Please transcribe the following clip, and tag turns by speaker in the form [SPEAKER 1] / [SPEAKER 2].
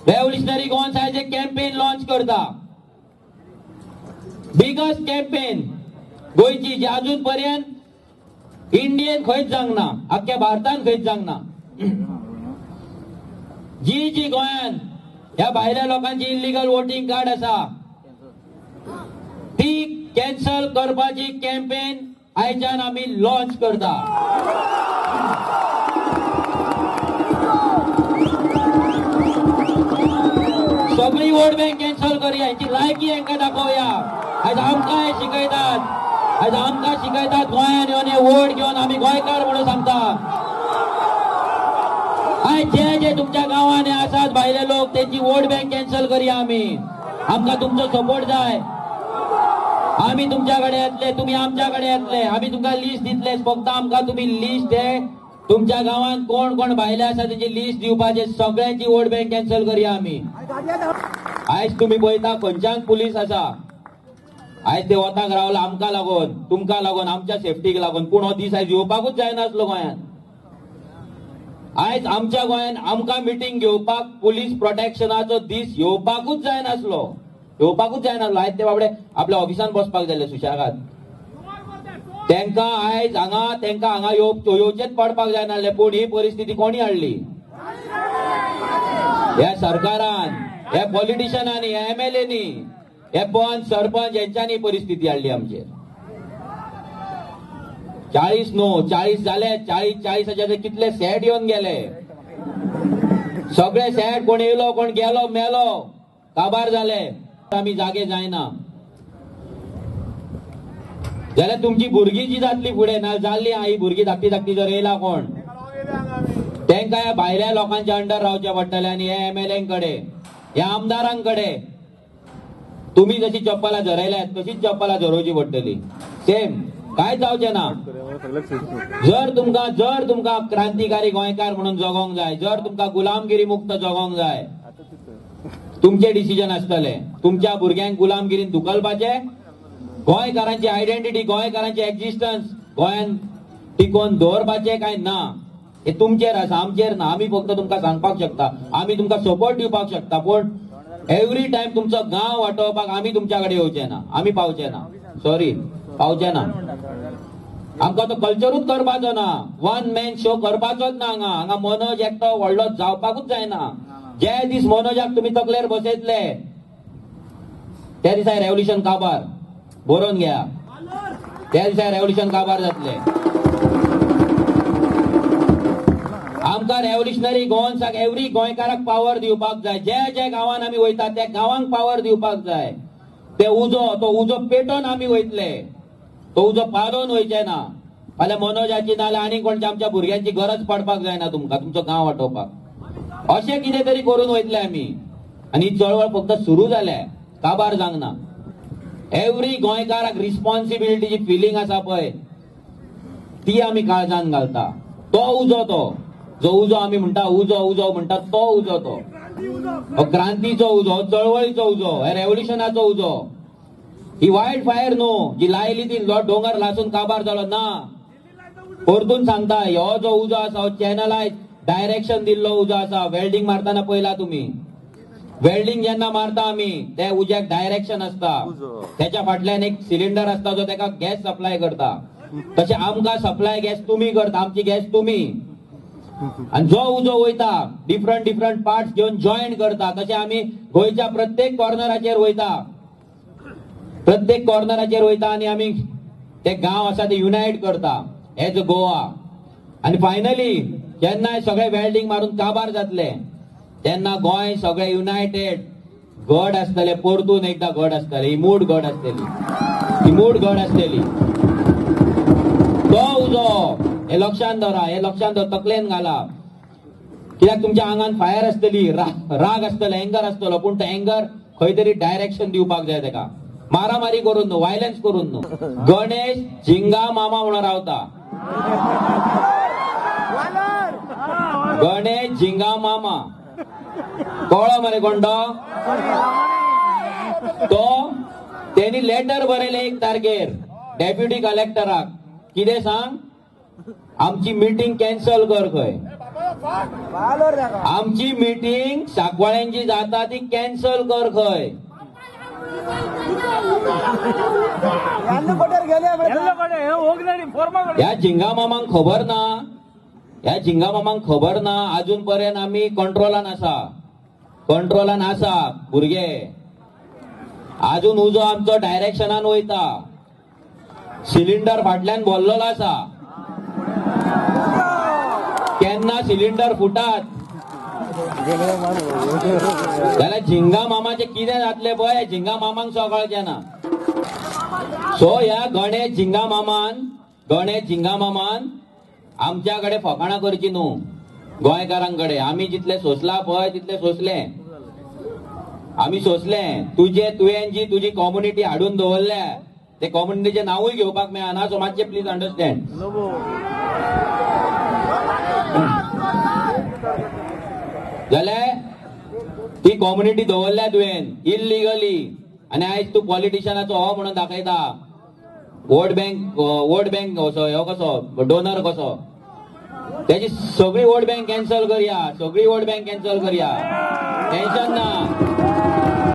[SPEAKER 1] Revolutionary Goans आयज एक campaign launch करता. बिगस्ट कॅम्पेन गोंयची, जी अजून पर्यंत इंडियन खंयच जावंक ना, आख्ख्या भारतान खंयच जावंक ना. जी जी गोंयान ह्या भायल्या लोकांची इल्लिगल वोटींग कार्ड आसा ती कॅन्सल करपाची कॅम्पेन आयच्यान आमी लॉन्च करता. सगळी वोट बँक कॅन्सल करूया, हेंची लायकी हांकां दाखोवया. आयज आमकां हे शिकयतात, आयज आमकां शिकयतात गोंयान येवन हे वोट घेवन आमी गोंयकार म्हणून सांगता. आयज जे जे तुमच्या गांवांनी आसात भायले लोक तेंची वोट बँक कॅन्सल करूया आमी. आमकां तुमचो सपोर्ट जाय. आमी तुमच्या कडेन येतले, तुमी आमच्या कडेन येतले, आमी तुमकां लिस्ट दितले. फक्त आमकां तुमी लिस्ट हे तुमच्या गांवांत कोण कोण भायले आसा तेंची लिस्ट दिवपाचे, सगळ्यांची वोट बँक कॅन्सल करूया आमी. आयज तुमी पळयता खंयच्यान पुलीस आसा, आयज ते वताक रावला आमकां लागून, तुमकां लागून, आमच्या सेफ्टीक लागून. पूण हो दीस आयज येवपाकूच जायनासलो गोंयांत. आयज आमच्या गोंयांत आमकां मिटींग घेवपाक पुलीस प्रोटेक्शनाचो दीस येवपाकूच जायनासलो, येवपाकूच जायनासलो. आयज ते बाबडे आपल्या ऑफिसान बसपाक जाल्ले सुशेगाद. तेंकां आयज हांगा, तेंकां हांगा येवचेच पडपाक जायनासले. पूण ही परिस्थिती कोणी हाडली? ह्या सरकारान, ह्या पॉलिटिशनांनी, ह्या एमएलएनी, हे पंच सरपंच हेंच्यांनी परिस्थिती हाडली आमचेर. 40 न्हू, 40 जाले, 40 40 कितले सेट येवन गेले, सगळे सेट. कोण येयलो, कोण गेलो, मेलो, काबार जाले. आमी जागे जायना जाल्यार तुमची भुरगीं जी जातली फुडें, ना जाल्ली आहा ही भुरगीं धाकटी धाकटी, जर येयला कोण तेंकां ह्या भायल्या लोकांच्या अंडर रावचें पडटलें. आनी हे एमएलए कडेन, ह्या आमदारांकडे तुम्ही जशी चप्पलां झरयल्यात तशीच चप्पलां झरोवची पडटली. सेम काय जावचें ना. जर तुमकां क्रांतिकारी गोंयकार म्हणून जगोंक जाय, जर तुमकां गुलामगिरी मुक्त जगोंक जाय, तुमचे डिसिजन आसतले. तुमच्या भुरग्यांक गुलामगिरीन धुकलपाचे, गोंयकारांची आयडेंटिटी, गोंयकारांची एक्झिस्टन्स गोंयान टिकोवन दवरपाचे काय ना, हे तुमचेर आसा, आमचेर ना. आमी फक्त तुमकां सांगपाक शकता, आमी तुमकां सपोर्ट दिवपाक शकता, पूण एवरी टायम तुमचो गांव वाटोवपाक आमी तुमच्या कडेन येवचे ना, आमी पावचे ना, सॉरी, पावचे ना. आमकां तो कल्चरूच करपाचो ना, वन मॅन शो करपाचोच ना. हांगा हांगा मनोज एकटो व्हडलो जावपाकूच जायना. जे दीस मनोजाक तुमी तकलेर बसयतले त्या दिसा रेव्होल्युशन काबार. बरोवन घ्या, त्या दिसा रेव्होल्युशन काबार जातले. आमकां रेव्होल्युशनरी गोवन्साक, एवरी गोंयकाराक पावर दिवपाक जाय. जे जे गांवान आमी वयता त्या गांवांक पावर दिवपाक जाय. ते उजो, तो उजो पेटोवन आमी वयतले, तो उजो पालोवन वयचे ना. फाल्यां मनोजाची नाल्यार आनी कोणच्या आमच्या भुरग्यांची गरज पडपाक जायना तुमकां तुमचो गांव वाटोवपाक. अशें कितें तरी करून वयतले आमी. आनी ही चळवळ फक्त सुरू जाल्या, काबार जावंक ना. एवरी गोंयकाराक रिस्पॉन्सिबिलिटीची फिलींग आसा पळय, ती आमी काळजान घालता. तो उजो, तो जो उजो आमी म्हणटा, उजो उजो म्हणटा, तो उजो, तो हो क्रांतीचो उजो, हो चळवळीचो उजो, हे रेव्होल्युशनाचो उजो. ही वायल्ड फायर न्हू जी लायली ती डोंगर लासून काबार जालो ना. परतून सांगता, हो जो उजो आसा हो चॅनलायज डायरेक्शन दिल्लो उजो आसा. वेल्डिंग मारतना पळयला तुमी, वेल्डिंग जेन्ना मारता आमी ते उज्याक डायरेक्शन आसता, त्याच्या फाटल्यान एक सिलिंडर आसता जो तेका गॅस सप्लाय करता. तशें आमकां सप्लाय गॅस तुमी करता, आमची गॅस तुमी. आनी जो उजो वयता डिफरंट डिफरंट पार्ट्स घेवन जॉईन करता. तशें आमी गोंयच्या प्रत्येक कॉर्नराचेर वयता, प्रत्येक कॉर्नराचेर वयता आनी आमी ते गांव आसा ते युनायट करता एज अ गोवा. आनी फायनली जेन्ना सगळे वेल्डिंग मारून काबार जातले तेन्ना गोंय सगळे युनायटेड गड आसतले, परतून एकदा गड आसतले, ही मूठ गड आसतली, ही मूठ गड आसतली. तो उजो हे लक्षात दवरा, हे लक्षात दवर, तकलेन घाला. कित्याक तुमच्या आंगान फायर आसतली, राग आसतलो, एंगर आसतलो, पूण तो एंगर खंय तरी डायरेक्शन दिवपाक जाय तेका. मारामारी करून न्हू, वायलन्स करून न्हू. गणेश झिंगा मामा म्हणून रावता, गणेश झिंगा मामा कळ्ळो मरे कोण तो? तो तेणी लेटर बरयलें 1 तारखेर डेप्युटी कलेक्टराक, कितें सांग, आमची मिटींग कॅन्सल कर खंय. आमची मिटींग सांकवाळ्यांची जाता ती कॅन्सल कर खंय. ह्या झिंगा मामांक खबर ना, ह्या झिंगा मामांक खबर ना अजून पर्यंत आमी कंट्रोलान आसा, कंट्रोलान आसा भुरगे. अजून उजो आमचो डायरेक्शनान वयता, सिलिंडर फाटल्यान भरलेलो आसा, केन्ना सिलिंडर फुटात जाल्यार झिंगा मामाचे कितें जातलें पळय, झिंगा मामांक सुद्दां कळचें ना. सो ह्या गणेश झिंगा मामान, गणेश झिंगा मामान आमच्या कडेन फकाणां करची न्हू गोंयकारांकडे. आमी जितले सोंसला पळय तितले सोंसले, आमी सोंसले. तुजे तुवें जी तुजी कॉम्युनिटी हाडून दवरल्या ते कॉम्युनिटीचें नांवूय घेवपाक मेळना. सो मातशें प्लीज अंडरस्टँड. जाल्यार ती कॉम्युनिटी दवरल्या तुवें इल्लिगली, आनी आयज तूं पॉलिटिशनाचो हो म्हणून दाखयता. वोट बँक, वोट बँक असो हो कसो डोनर कसो, त्याची सगळी वोट बँक कॅन्सल करया, सगळी वोट बँक कॅन्सल करया, टेन्शन ना.